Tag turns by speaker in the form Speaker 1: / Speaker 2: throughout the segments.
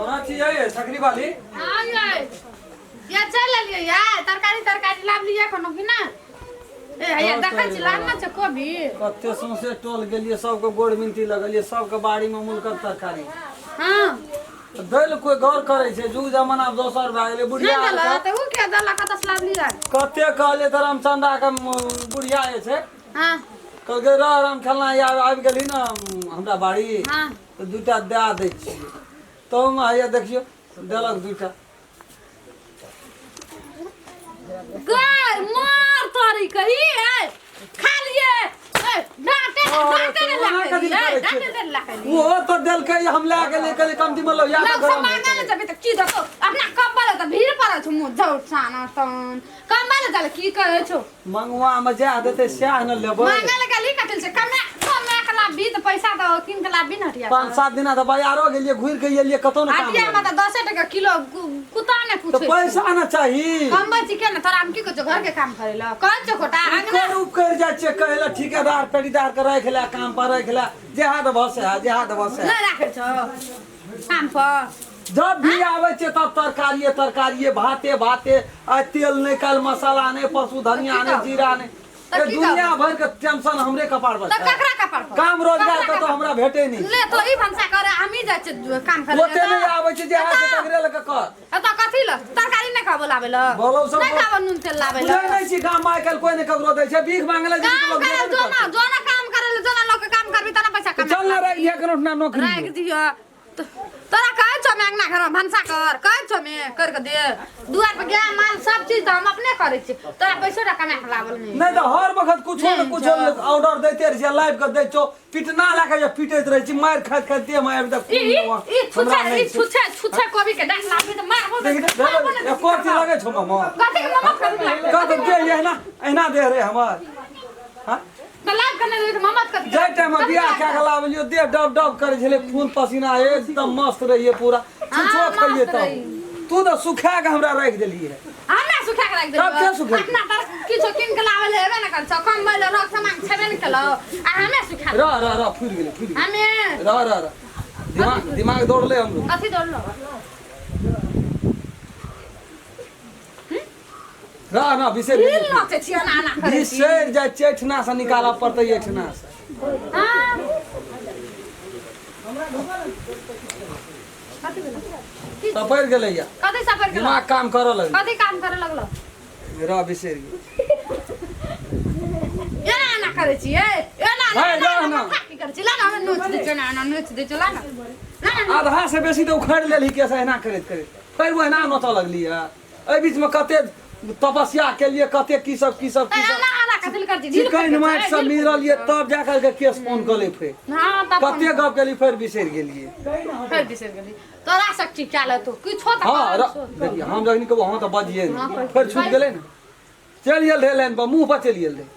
Speaker 1: कोना छी यै सकरी वाली?
Speaker 2: हाँ यै, या चल लेलियै या तरकारी तरकारी लाब लियै कोनो कि ना? ए हैया देखै छी, लाबना छै कोबी।
Speaker 1: कते सौंसे टोल गेलियै, सबके गोड़ मिनती लगलियै, सबके बाड़ी में मुलकक तरकारी।
Speaker 2: हाँ।
Speaker 1: दैल कोई गौर करै छै? जुग जमाना आब दोसर भए गेलै बुढ़िया।
Speaker 2: नहि देलक तऽ उ के देलक? कतऽ से लाब लियै?
Speaker 1: कते कहलियै तऽ रामचंदा के बुढ़िया जे छै।
Speaker 2: हाँ।
Speaker 1: कहलकै रह राम खेलना, आब आबि गेलही ने हमरा बाड़ी।
Speaker 2: हाँ।
Speaker 1: तऽ दूटा दए दै छियै, तहूमे हैया देखियौ देलक दूटा।
Speaker 2: गाय मार तोरी कही ए खा लिए ए डांटे डांटे ने
Speaker 1: ओना
Speaker 2: लाके
Speaker 1: कथी
Speaker 2: लिए
Speaker 1: करै
Speaker 2: डांटे
Speaker 1: छियै?
Speaker 2: ने लाके लिए।
Speaker 1: ओहो तऽ देलकै, हम लए गेलियै, कहलियै कमती मतलब या
Speaker 2: लोग सब मांगे ले जबी तऽ की देतो? अपना कम्बल तऽ भीड़ पड़ल छौ, मुँह झौट साना तन कम्बल चल की कहै छौ?
Speaker 1: मंगुआ मे जएह देतै सएह ने लेबै।
Speaker 2: मांगे ले गेली कथी से? कमे कमे के लाबी तऽ पैसा तऽ कीन के लाबी ने हटिया।
Speaker 1: 5-7 दिना तऽ बाजारो गेलियै, घुरि के एलियै, कतौ ने काम
Speaker 2: हटिया में
Speaker 1: लागल।
Speaker 2: तऽ 10 टका किलो, कुत्ता ने
Speaker 1: तऽ
Speaker 2: पूछै।
Speaker 1: पैसा ने चाही।
Speaker 2: कम्बल छी के ने तोरा? हम की कहै छौ, घर के काम करै लए कहै छौ? खोटा अंगना
Speaker 1: कर उपकर जाइ छियै कहै लए, ठेकेदार पेटीदार के राखि ले, काम पर राखि ले, जेहा देबह सएह, जेहा देबह सएह।
Speaker 2: नहि राखै छौ काम पर।
Speaker 1: जब भी आबै छियै तब तरकारिए तरकारिए, भाते भाते, आइ तेल नहि, काल्हि मसाला नहि, परसू धनिया नहि, जीरा नहि।
Speaker 2: तऽ
Speaker 1: ए
Speaker 2: की
Speaker 1: दुनिया भरि के टेंशन हमरे कपार पर
Speaker 2: तऽ
Speaker 1: छै।
Speaker 2: ककरा कपार पर?
Speaker 1: काम रोजगार
Speaker 2: ककरा
Speaker 1: कतौ हमरा भेटे नहि।
Speaker 2: ले तो ई भनसा करे, हमही जाइ छियै काम करे।
Speaker 1: ओते नहि आबै छै, जे हाथ छै तकरे लऽ के कर।
Speaker 2: एतऽ कथी ल तरकारी नहि कहबो लाबै ल?
Speaker 1: बोलौ सब।
Speaker 2: नहि कहबो नून तेल लाबै ल?
Speaker 1: बुझै नहि छी, गाम में आइ काल्हि कोइ नहि ककरो दै छै, भीख मांगे लए जेबही तऽ
Speaker 2: काम
Speaker 1: लोक
Speaker 2: करे
Speaker 1: देबे
Speaker 2: जो
Speaker 1: ने
Speaker 2: ना
Speaker 1: करतौ।
Speaker 2: जो ना काम करे ले, जो ना लोग के काम करबी तना पैसा
Speaker 1: तऽ
Speaker 2: कमा
Speaker 1: चल ने, राखि दिअ कोनो ठिना नौकरी।
Speaker 2: राखि दिअ। तोरा कहै छौ मैं अंगना घर में भनसा कर, कहै छौ मैं कर के दे, दुआर पर गाय माल सब चीज तऽ हम अपने करै छी, तोरा पैसो टाका कमा के लाबल नहि।
Speaker 1: नहि तऽ हर वखत कुछो ने
Speaker 2: नहि
Speaker 1: कुछो
Speaker 2: छै।
Speaker 1: ऑर्डर दैते रहै छै, लाइव के दै छौ, पिटना लए के जे पिटैत रहै छी, मारि खाइत खाइत देह में आबि तक
Speaker 2: ई ई ई छुछे
Speaker 1: हमरा नहि
Speaker 2: ई
Speaker 1: छै।
Speaker 2: छुछे छुछे कोबी के डाँट लाबी तऽ मारबो।
Speaker 1: देखि
Speaker 2: मारबो ने।
Speaker 1: कथी लगै छौ मामा?
Speaker 2: कथी के मामा कथी लागतै?
Speaker 1: कह तऽ देह एहिना एहिना देह रे हमर, हाँ?
Speaker 2: तऽ लाब के नहि देबै तऽ मामा कथी?
Speaker 1: जाहि टाइम में बियाह कए के लाबलियो, देह डब डब करै छलै, खून पसीना एकदम मस्त रहिए पूरा, छुछो
Speaker 2: हाँ,
Speaker 1: खाइए।
Speaker 2: मस्त
Speaker 1: तब
Speaker 2: रही।
Speaker 1: तू तऽ सुखा के हमरा राखि देलियै।
Speaker 2: हमरा सुखा के राखि
Speaker 1: तब
Speaker 2: देलियै?
Speaker 1: के सुखेलकै?
Speaker 2: अपना तर किछो कीन के लाबै लए हेबे ने करै छौ, कमबै लए रख सामान छेबे ने केलौ आ हमे सुखा
Speaker 1: रह रह रह, फुरि गेलै, फुरि गेलै।
Speaker 2: हमे
Speaker 1: रह रह रह, दिमाग दिमाग दौड़लै हमरो।
Speaker 2: कथी दौड़लो?
Speaker 1: रह ना, बिसरि
Speaker 2: हिल
Speaker 1: गेलियै।
Speaker 2: नोचै छियै, एना एना करै छी।
Speaker 1: बिसरि जाइ छियै, एहिठिना से निकालऽ पड़तै, एहिठिना से।
Speaker 2: हाँ। कथी भेलै? की?
Speaker 1: सपरि गेलैया।
Speaker 2: कथी सफर केलौ?
Speaker 1: दिमाग काम करऽ लगलै।
Speaker 2: कथी काम करे लगलो?
Speaker 1: रह, बिसरि गेल।
Speaker 2: एना एना करै छियै, एना एना।
Speaker 1: भाइ,
Speaker 2: एना
Speaker 1: रह
Speaker 2: एना
Speaker 1: ना।
Speaker 2: माथा की करै छी? ला ना, हमे नोच दै छियै, एना एना नोच दै छियै, ला ना, ला ना।
Speaker 1: आधा से बेसी तऽ उखाड़ि लेलही केस, एहिना करैत करैत फेर ओहिना नोचऽ लगली है। एहि बीचमे कते तपस्या केलिए, कते की सब की सब की
Speaker 2: एना
Speaker 1: सब
Speaker 2: एना कथी लए करै छी? ढील
Speaker 1: चिकन माटि सब मिलल ये, तब जा करके केस फोन कऽ फेर।
Speaker 2: हाँ, तब
Speaker 1: कते गप केली, फेर बिसरि गेलियै।
Speaker 2: फेर बिसरि गेली। तोरा शक्ति क्या लेतो किछो तऽ
Speaker 1: हाँ
Speaker 2: करल छौ।
Speaker 1: देखिए, हम जखनी कहबो हाँ तऽ बजिए
Speaker 2: हाँ,
Speaker 1: नहि, फेर छूटि गेलै ने, चलि गेल रहै लाइन पर, मुँह पर चलि गेल रहै।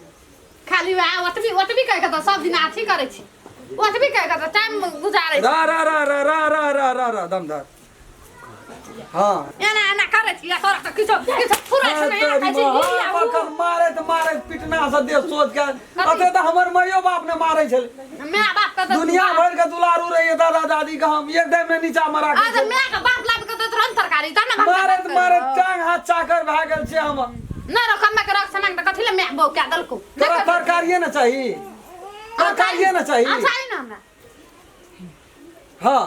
Speaker 2: खाली वएह ओतबी ओतबी कहि के तऽ सब दिन अथी करै छी, ओतबी कहि के तऽ टाइम गुजारै छी।
Speaker 1: रा रा रा रा रा रा रा रा रा दम धर, हाँ।
Speaker 2: एना एना करै छी आ तोरा तऽ किछो किछो फुरै छौ ने, एना खाइ छी। ई आ ऊ।
Speaker 1: पकड़ मारैत मारैत पिटना से देह सोच के अते तऽ हमर माइयो बाप ने मारै छलै।
Speaker 2: माय बाप के तऽ
Speaker 1: दुनिया भर के दुलारू रहिए दादा दादी के, हम एक टाइम में नीचा में
Speaker 2: आ
Speaker 1: राखै
Speaker 2: तऽ माय के बाप लाबि के दैत रहन तरकारी तब ने भनसा
Speaker 1: मारैत
Speaker 2: भात
Speaker 1: मारैत
Speaker 2: करितौ।
Speaker 1: टांग हाथ चाकर भए गेल छै हमर।
Speaker 2: नहि रखम के रख सामान तऽ कथी ले माय बहू कए देलकौ?
Speaker 1: तोरा तरकारिए ने चाही, तरकारिए ने चाही।
Speaker 2: हाँ, चाही ने हमरा।
Speaker 1: हाँ,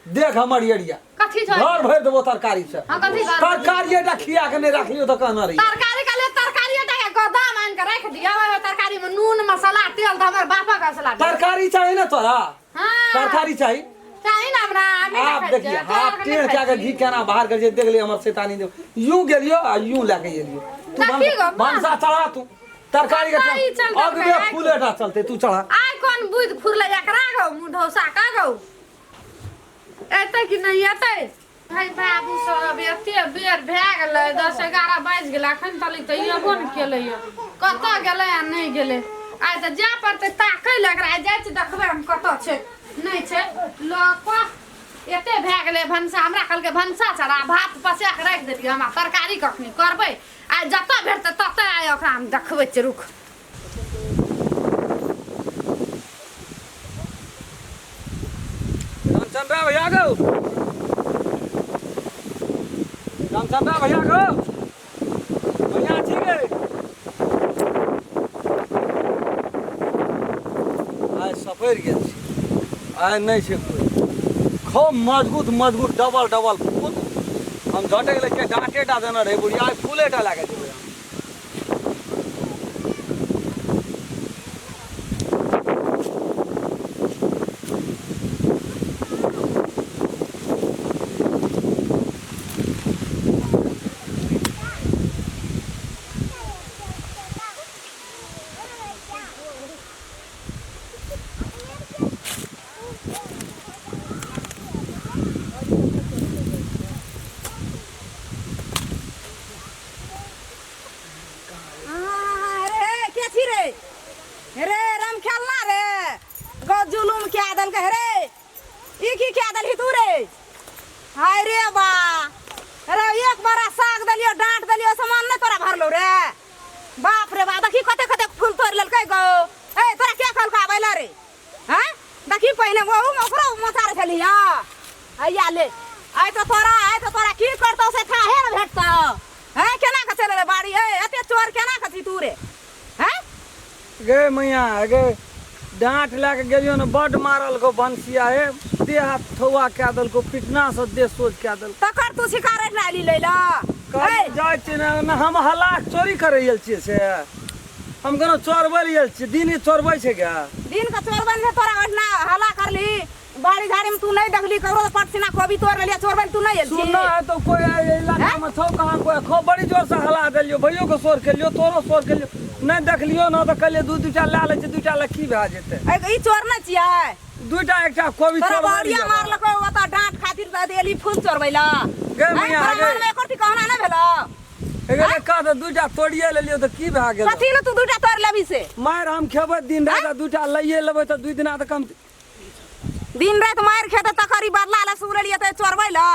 Speaker 1: देख हमर एरिया।
Speaker 2: कथी छै?
Speaker 1: घर भरि देबो तरकारी से।
Speaker 2: हाँ, कथी घर?
Speaker 1: तरकारी टा खिया के नहि राखलियो तऽ कहना रही।
Speaker 2: तरकारी के लिए तरकारी टा के गोदाम आनि के राखि दिअ, ओहिमे तरकारी में नून मसाला तेल तऽ हमर बापक असला भेल।
Speaker 1: तरकारी चाही ने तोरा?
Speaker 2: हाँ।
Speaker 1: तरकारी चाही।
Speaker 2: चाही ने हमरा, हमे नहि
Speaker 1: आब
Speaker 2: खाइ
Speaker 1: देखिए
Speaker 2: छियै, तोरा
Speaker 1: हाथ
Speaker 2: आरके नहि
Speaker 1: टेढ़
Speaker 2: खाइ
Speaker 1: कए के
Speaker 2: छी।
Speaker 1: घी केना बाहर कर छै, देख ले हमर शैतानी, देख यूं गेलियो आ यूं लए के एलियो। तू
Speaker 2: कथी गो,
Speaker 1: भनसा चढ़ा तू तरकारी के।
Speaker 2: तरकारी चलतै,
Speaker 1: अगबे
Speaker 2: आइ
Speaker 1: फूलेटा चलतै, तू चढ़ा।
Speaker 2: आइ कोन बुद्धि फुरलै एकरा गौ? मुँह ढौसा का गौ, एतै कि नहि एतै? भाइ बाबू सब, एते बेर भए गेलै, 10-11 बाजि गेलै, अखन तक तऽ एबो ने केलैया। कतऽ गेलै आ नहि गेलै? आइ तऽ जाय पड़तै ताकै लए एकरा। आइ जाइ छी, देखबै हम कतऽ छै नहि छै। लोक एते भए गेलै भनसा, हमरा कहलकै भनसा चढ़ा, भात पसा कऽ राखि देलियै हमरा, तरकारी कखनी करबै? आइ जतऽ भेटतै ततऽ आइ ओकरा हम देखबै छियै, रुक।
Speaker 1: रामचंद्र भैया गौ। रामचंद्र भैया गो भैया ठीक है आइ सपरि गेल छी आइ नहि छै कोइ खूब मजबूत मजबूत डबल डबल फूल हम झटकि लै छियै डाँटे टा देने रहै बुढ़िया आइ फूले टा लए कऽ जेबै हम।
Speaker 3: अरे के छी रे रे राम खेलना रे गो जुलुम क्या देलकै रे ई की क्या देलही तू रे हाय रे बा अरे एक बारा साग देलियो डांट देलियो सामान नहीं तोरा भरलो रे बाप रे बा देखी कते कते फूल तोड़ लेलकै गो ए तोरा के कहलको आबै ला रे हैं देखी पहिने ओहू में ओकरो मचार छली हां हैया ले आइ तो तोरा आइ तो तोरा की करतौ से थाहे ने भेटतौ हैं केना के चले रे बाड़ी ए एते चोर केना के छी तू रे हैं
Speaker 1: गे मैया गे डाँट लए कऽ गेलियो ने बड्ड मारलको भनसिया हे देह हाथ ठौआ कए देलको पिटना से देह सोझ कए देलको
Speaker 3: तकर तू शिकायत ना ली लैला
Speaker 1: कहलियै जाइ छियै ने ने हम हल्ला चोरी करै आयल छियै से हम कोनो चोरबै लए आयल छियै दिन चोरबै छै गे
Speaker 3: दिन के चोरबन में तोरा ओढ़ना हल्ला करली बाड़ी झाड़ी में तू नहीं देखली ककरो पटसिना कोबी तोड़ लेलिया चोरबन तू नहीं एलछी
Speaker 1: सुनना है तो कोई इलाका में छौ कहाँ कोई खूब बड़ी जोर से हला देलियो भैयो के शोर केलियो तोरो शोर केलियो नहीं देखलियो ना तो कहलियो दू दूटा लए लै छियै दूटा लए की भए जेतै
Speaker 3: ए, ई चोर नहीं छियै
Speaker 1: दूटा एकटा कोबी
Speaker 3: तोरा
Speaker 1: चोरबै
Speaker 3: बाड़िया
Speaker 1: लिअ।
Speaker 3: मारलको ओतऽ डांट खातिर दऽ एली फूल चोरबै ला
Speaker 1: गे मैया,
Speaker 3: तोरा
Speaker 1: गे।
Speaker 3: मन में एको ठिकाना नहि भेलो
Speaker 1: एगो कह तऽ दूटा तोड़िए लेलियो तऽ की भए गेल
Speaker 3: कथी ले तू दूटा तोड़ लेबही से
Speaker 1: मारि हम खेबै दिन राति दूटा लैए लेबै तऽ दू दिना तऽ कम
Speaker 3: दिन राति मारि खेतै तकर ई बदला ले सुनलियै तऽ चोरबै ला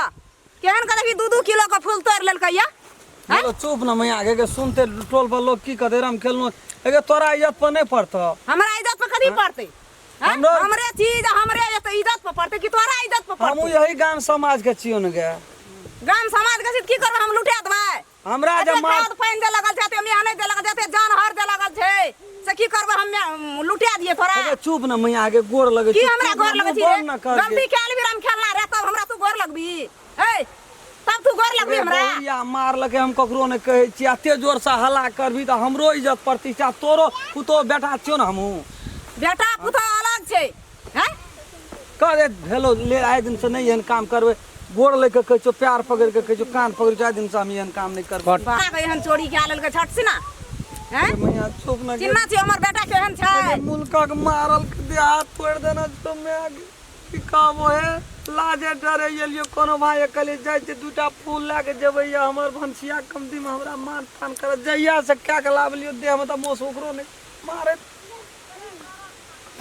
Speaker 3: केहन के देखी दू दू किलो के फूल तोड़ लेलकै या
Speaker 1: हैं? चुप न मैया गे गे सुनते टोल पर लोग की कहते राम खेलनो एगे तोरा इज्जत पर नहीं पड़तो
Speaker 3: हमरा इज्जत पर कथी पड़तै हैं?
Speaker 1: हमरो-
Speaker 3: हमरे चीज हमरे एतऽ इज्जत पर पड़तै कि तोरा इज्जत पर
Speaker 1: हमहू
Speaker 3: पड़तै
Speaker 1: यही गाम समाज के छियो न गे
Speaker 3: गाम समाज के चीज की करबै हम लुटा देबै
Speaker 1: हमरा जे
Speaker 3: एते
Speaker 1: मार
Speaker 3: खाद पानि दे लगल छै एते मेहनत दे लगल छै एते जान हर दे लगल छै से की करबै हम लुटा दिए तोरा
Speaker 1: एगे चुप न मैया गे गोर लगे
Speaker 3: की हमरा गोर लगै छी रे?
Speaker 1: न कर गे।
Speaker 3: गलती कए लेबही राम खेलना रे तब हमरा तू गोर लगबी ए तब तू गोर लगबी हमरा
Speaker 1: बहुरिया मारलकै हम ककरो नहि कहै छियै एते जोरसँ हल्ला करबी तऽ हमरो इज्जत प्रतिष्ठा तोरो पुतोह बेटा छियौ ने हमहूँ
Speaker 3: बेटा पुतोह अलग छै हैं
Speaker 1: कह दे भेलो ले आइ दिनसँ नहि एहन काम करबै गोर लऽ कऽ कहै छियौ पैर पकड़ि कऽ कहै छियौ कान पकड़ि कऽ आइ दिनसँ हम एहन काम नहि करबै
Speaker 3: बड़ा के एहन चोरी कए लेलकै छठ से ना हैं
Speaker 1: मैया चुप न
Speaker 3: चिन्ना छी हमर बेटा केहन छै
Speaker 1: मुल्कक मारल देह हाथ तोड़ि देने छौ माय गे। की कहबो हे लाजे डरे एलियो कोनो भाई कहलियै जाइ छियै दूटा फूल लए कऽ जेबै या हमर भनसिया कमतीमे हमरा मान तान करत जहिया से कए कऽ लाबलियो देहमे तऽ मोस ओकरो नहि मारैत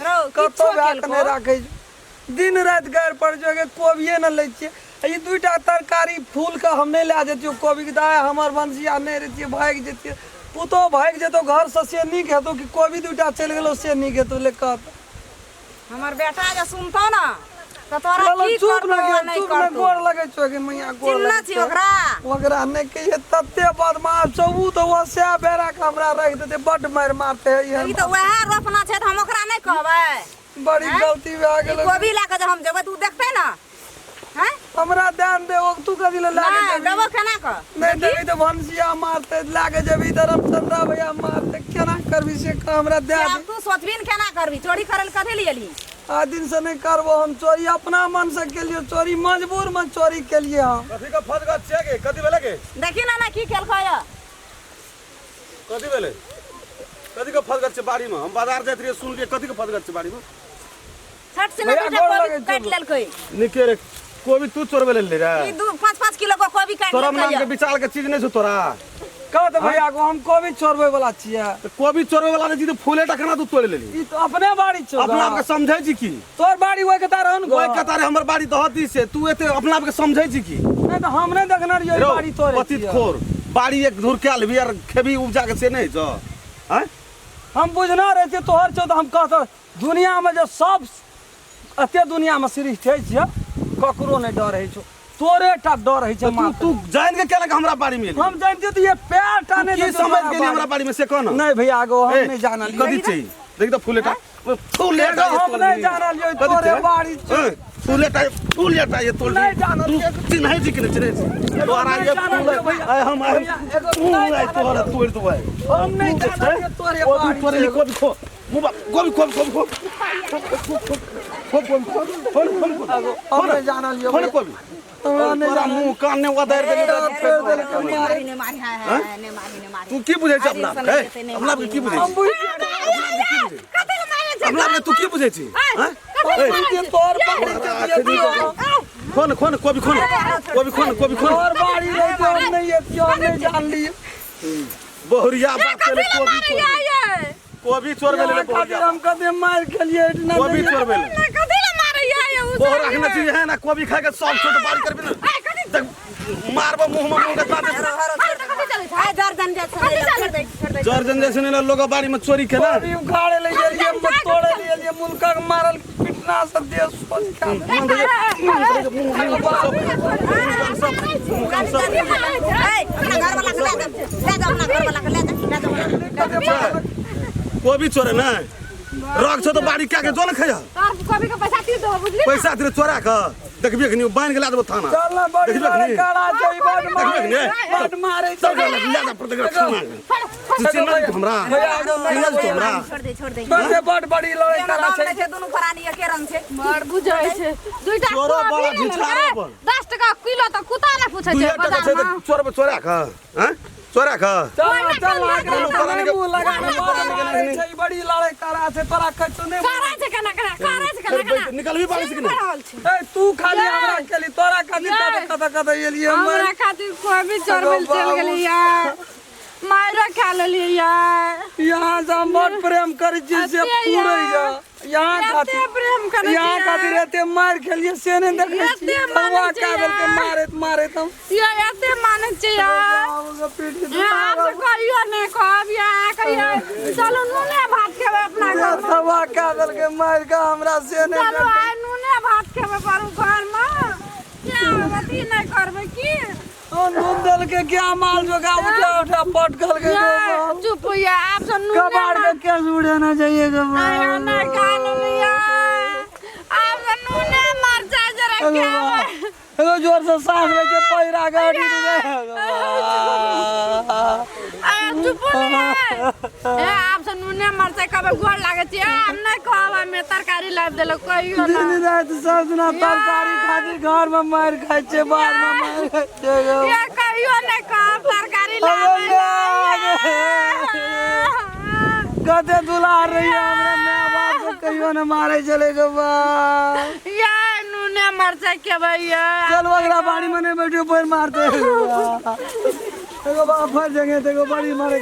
Speaker 3: रौ
Speaker 1: कतौ
Speaker 3: किछो
Speaker 1: भए कऽ
Speaker 3: केलको
Speaker 1: नहि राखै छै दिन राति गारि पड़ै छै कोबिए नहि लै छियै आ ई दूटा तरकारी फूलके हम नहि लए जैतियै कोबीके दाय हमर भनसिया नहि रहितियै भागि जैतियै पुतोहु भागि जेतौ घरसँ से नीक हेतौ कि कोबी दूटा चलि गेलौ से नीक हेतौ ले कह तऽ
Speaker 3: हमर बेटा जे सुनतौ ना तऽ तोरा
Speaker 1: चलो
Speaker 3: की
Speaker 1: चुप
Speaker 3: करतौ
Speaker 1: न
Speaker 3: आ
Speaker 1: गे
Speaker 3: नहि
Speaker 1: चुप न
Speaker 3: करतौ
Speaker 1: गोर लगै छौ गे मैया गोर
Speaker 3: चिन्हने
Speaker 1: लगै
Speaker 3: छी
Speaker 1: छौ
Speaker 3: ओकरा
Speaker 1: ओकरा नहि कहिए तते बदमाश छौ उ तऽ ओसे बेरा के हमरा राखि देतै बड्ड मारि मारतै
Speaker 3: ई तऽ वएह रोपना छै तऽ हम ओकरा नहि कहबै
Speaker 1: बड़ी
Speaker 3: हैं?
Speaker 1: गलती भए
Speaker 3: ई
Speaker 1: गेलै
Speaker 3: कोबी लए कऽ जे हम जेबै तऽ उ देखतै ना हैं
Speaker 1: हमरा ध्यान दे ओ तू कथी लए लागे
Speaker 3: नहि
Speaker 1: जेबही
Speaker 3: देबो केना कऽ
Speaker 1: नहि देबही तऽ भनसिया मारतै लागे जेबही तऽ रामचंद्रा भैया मारतै केना करबी से कह हमरा दए
Speaker 3: आब
Speaker 1: दे
Speaker 3: तू सोचबी ने केना करबी चोरी करै लए कथी लिए एलही
Speaker 1: आ दिन से नहीं करबो हम चोरी अपना मन से केलियो चोरी मजबूर में चोरी केलिए हम
Speaker 4: कथी के फजगत छियै गे कथी भेलै गे
Speaker 3: देखी ना ना की केलकै यऽ
Speaker 4: कथी भेलै कथी के फजगत छै बाड़ी में हम बाजार जाइत रहियै सुनलियै कथी के फजगत छै बाड़ी में
Speaker 3: छठ से ना
Speaker 1: भैया
Speaker 3: दूटा
Speaker 1: गोर
Speaker 3: कोबी
Speaker 1: लगै
Speaker 3: काटि
Speaker 1: छौ।
Speaker 3: लेलकै
Speaker 4: निके रे कोबी तू चोरबे लेली रे
Speaker 3: ई दू पाँच पाँच किलो के कोबी काटि
Speaker 4: तोरा
Speaker 3: लेलकै
Speaker 4: नाम के
Speaker 3: यऽ
Speaker 4: विचार के चीज नहीं छौ तोरा
Speaker 1: कह तऽ भैया गो हम कोबी चोरबै वाला छियै
Speaker 4: तऽ कोबी चोरबे वाला नहीं छी तऽ फूले टा केना तू तोड़ि लेली
Speaker 1: ई तो अपने बाड़ी छौ
Speaker 4: अपना आपके समझै छी की
Speaker 1: तोर बाड़ी ओइ के तार हन गो
Speaker 4: ओहि कतारे हमर बाड़ी दहती से तू एते अपना आपके समझै छी की
Speaker 1: नहीं तऽ हम नहीं देखने रहियै ई
Speaker 4: रौ,
Speaker 1: बाड़ी तोरे
Speaker 4: पतित
Speaker 1: छियै।
Speaker 4: खोर बाड़ी एक धूर कए लेबही आर खेबही उपजा के से नहीं छौ आँय
Speaker 1: हम बुझना रहै छियै तोहर छौ तऽ हम कहतौ दुनियामे जे सब एते दुनियामे श्रेष्ठ छियै ककरो नहि डर होइ छौ तोरे टा डर होइ छै
Speaker 4: तू
Speaker 1: मात्र।
Speaker 4: तू जान के केलक हमरा बाड़ी में एली?
Speaker 1: हम जानते तऽ ये पैर टा नहि
Speaker 4: की
Speaker 1: देतौ
Speaker 4: समझ
Speaker 1: तोरा
Speaker 4: गेली हमरा
Speaker 1: बाड़ी।
Speaker 4: बाड़ी में से कह ना
Speaker 1: नहि भैया गो हम
Speaker 4: ए,
Speaker 1: नहि जानलियै
Speaker 4: कथी छै देख तऽ फूलेटा फूलेटा
Speaker 1: एगो हम नहि जानलियै तोरे बाड़ी छै।
Speaker 4: फूलेटा फूलेटा ये तोड़
Speaker 1: नहि जानलियै।
Speaker 4: तू चिन्है छी कि नहि चिन्है छी तोरा
Speaker 1: नहि
Speaker 4: ये
Speaker 1: जानलियै
Speaker 4: फूल
Speaker 1: भैया।
Speaker 4: आइ हम आइ
Speaker 1: भैया, एगो
Speaker 4: तू
Speaker 1: नहि
Speaker 4: आइ तोहरा
Speaker 1: जानलियै।
Speaker 4: तोड़ देबै
Speaker 1: हम नहि
Speaker 4: तू जे छै,
Speaker 1: जानलियै तोरे
Speaker 4: कोबी
Speaker 1: बाड़ी
Speaker 4: तोड़े
Speaker 1: छै।
Speaker 4: कोबी खो मुबा कोबी कोबी कोबी खो खो कोबी खो खोल खोल
Speaker 1: एगो हम नहि जानलियै
Speaker 4: खोल
Speaker 1: भैया।
Speaker 4: कोबी
Speaker 1: हमरा नहि
Speaker 4: तोरा
Speaker 1: जानलियै।
Speaker 4: मुंह कान ने उधार देने
Speaker 1: तोड़ देलकै
Speaker 3: नहि
Speaker 1: मारे।
Speaker 3: मारी नहि मारी हाय हाय हाय, नहि मारी नहि मारी
Speaker 4: तू की बुझै छी अपना
Speaker 3: आइ
Speaker 4: आपके
Speaker 3: दिन से नहि
Speaker 4: अपना आपके की बुझै
Speaker 1: हम
Speaker 4: छी
Speaker 1: बुझि
Speaker 3: कथी ले मारै छै
Speaker 4: अपना आपके तू की बुझै छी हैं?
Speaker 1: हम
Speaker 4: ए,
Speaker 1: बुझि गेलियै तोहर बाड़ी छै
Speaker 4: खोल खोल कोबी खोल कोबी खोल कोबी खोल
Speaker 1: तोहर बाड़ी रहितौ हम नहि एतियौ हम नहि जानलियै
Speaker 4: बहुरिया बाप
Speaker 2: कथी
Speaker 4: के
Speaker 2: ले
Speaker 4: कोबी
Speaker 2: मारै
Speaker 4: चोर
Speaker 2: ये
Speaker 4: कोबी चोर भेलै
Speaker 1: यहाँ खातिर
Speaker 4: बहुरिया
Speaker 1: हम कते मारि खेलियै एहिठिना
Speaker 4: कोबी
Speaker 1: नहि
Speaker 4: चोर भेलै
Speaker 2: नहि कथी ले मारै ये उ
Speaker 4: बहु रखना चाहिए है ना कोबी खा के सब छोट बारी करबी ना देख मारबो मुंह में मुंह के दांत
Speaker 3: हाय दर्जन जे छै छोड़ दे छोड़ दे
Speaker 4: जर जन जैसे ने लोग बाड़ी में चोरी केला
Speaker 1: कोबी उखाड़े ले गेलियै तोड़े ले गेलियै मुल्का के मारल पिटना से देह सोच के
Speaker 3: ए अपना घर वाला के ले दे ले दे अपना घर वाला के ले दे ले दे
Speaker 4: कोबी चोरे ना रख छो तो बाड़ी क्या के जो न खैया
Speaker 2: तोर कोबी के पैसा तीर दो बुझली
Speaker 4: पैसा तेरे चोरा के देखबी अखनी बांध के ला देबो थाना
Speaker 1: चल ना बड़ी
Speaker 4: देखबी अखनी
Speaker 1: लड़का छै बड
Speaker 4: देखबी अखनी
Speaker 1: बड मारे
Speaker 4: चल चल ले जा पर देखबी थाना तू चिन्ह तू हमरा चिन्ह तू हमरा
Speaker 3: छोड़ दे छोड़ दे
Speaker 1: बड बड बड़ी लड़का
Speaker 3: रंग
Speaker 1: छै
Speaker 3: नहि छै दुनू प्राणी एके रंग छै
Speaker 2: बड़ बुझै छै दुईटा
Speaker 4: चोरो
Speaker 2: कोबी
Speaker 4: बड़ा
Speaker 2: ले लेलकै।
Speaker 4: झिझारो बड़।
Speaker 2: 10 टका किलो तऽ कुत्ता ने पूछै
Speaker 4: दुइया
Speaker 2: छै
Speaker 4: टका छै
Speaker 2: बाजार
Speaker 4: तऽ
Speaker 2: में
Speaker 4: चोरबे चोरा के हैं चोरा के
Speaker 1: चल ना चल ना
Speaker 4: कोनो
Speaker 1: एकरा
Speaker 4: पता
Speaker 1: नहि
Speaker 4: नहि
Speaker 1: मुँह लगा
Speaker 4: कोनो पता
Speaker 1: बड
Speaker 4: नहि
Speaker 1: मारे
Speaker 4: केना
Speaker 1: छै बड़ी लड़का छै तोरा कहै छौ नहि
Speaker 2: करै छै केना केना करै छै केना केना
Speaker 4: निकलबी बाड़ी से कि नहीं
Speaker 2: रहल छै
Speaker 1: ए तू खाली
Speaker 2: ये।
Speaker 1: हमरा केली तोरा खातिर
Speaker 2: ये।
Speaker 1: कत कत कत एलियै हम
Speaker 2: हमरा खातिर कोबी चोरबै लए चलि गेली यार मारो खा लेलियै यार
Speaker 1: यहाँ से हम बड़ प्रेम करै छी से
Speaker 2: एते
Speaker 1: पूरे
Speaker 2: यार।
Speaker 1: यहाँ
Speaker 2: एते
Speaker 1: खातिर
Speaker 2: प्रेम करै
Speaker 1: यहाँ
Speaker 2: छियै।
Speaker 1: खातिर एते मार खेलिए से नहीं देखै छी
Speaker 2: एते मानै
Speaker 1: तरुआ
Speaker 2: छै
Speaker 1: का देलकै
Speaker 2: यार।
Speaker 1: मारैत मारैत हम
Speaker 2: ये एते मानै छै यार
Speaker 1: बाबूके पीठ के
Speaker 2: ये आब से कहियो नहि कहब यार कहियो चलू नूने भात खेबै अपना घर मे
Speaker 1: तरुआ का देलकै मार के हमरा से नहीं
Speaker 2: चलू आइ नूने भात खेबै परू घर मे क्या अथी नहि करबै की
Speaker 1: ओ नून देलकै क्या माल जोगा उठा उठा पटकल के
Speaker 2: ये चुप ये आब से नूने
Speaker 1: कबाड़ के केस उड़ेना चाहिए
Speaker 2: आयो ना कानून यार आब से नूने मरचा जरा
Speaker 1: एगो
Speaker 2: खेबै
Speaker 1: एगो जोर से सांस ले के पैरा गाड़ी
Speaker 2: अरे चुप ने ए आब से नूने मरचाई कबे गोर लागे छी हम नहि कहब हमे तरकारी लाबि देलक कहियो ना
Speaker 1: दिन राति सब दिना तरकारी खातिर घर में मार खाइ छै बाहर में मार खाइ छै गो।
Speaker 2: ये कहियो नहि कहब तरकारी
Speaker 1: अरे
Speaker 2: लाबे
Speaker 1: कते दुलार रही हमरा माय बाप के कहियो ने मारे चले गो बा
Speaker 2: ये नूने मरचाई खेबै ये
Speaker 1: चल ओकरा बाड़ी में नहीं बैठियो पैर मारते एगो बाप फर जंगे ते एगो बड़ी मारे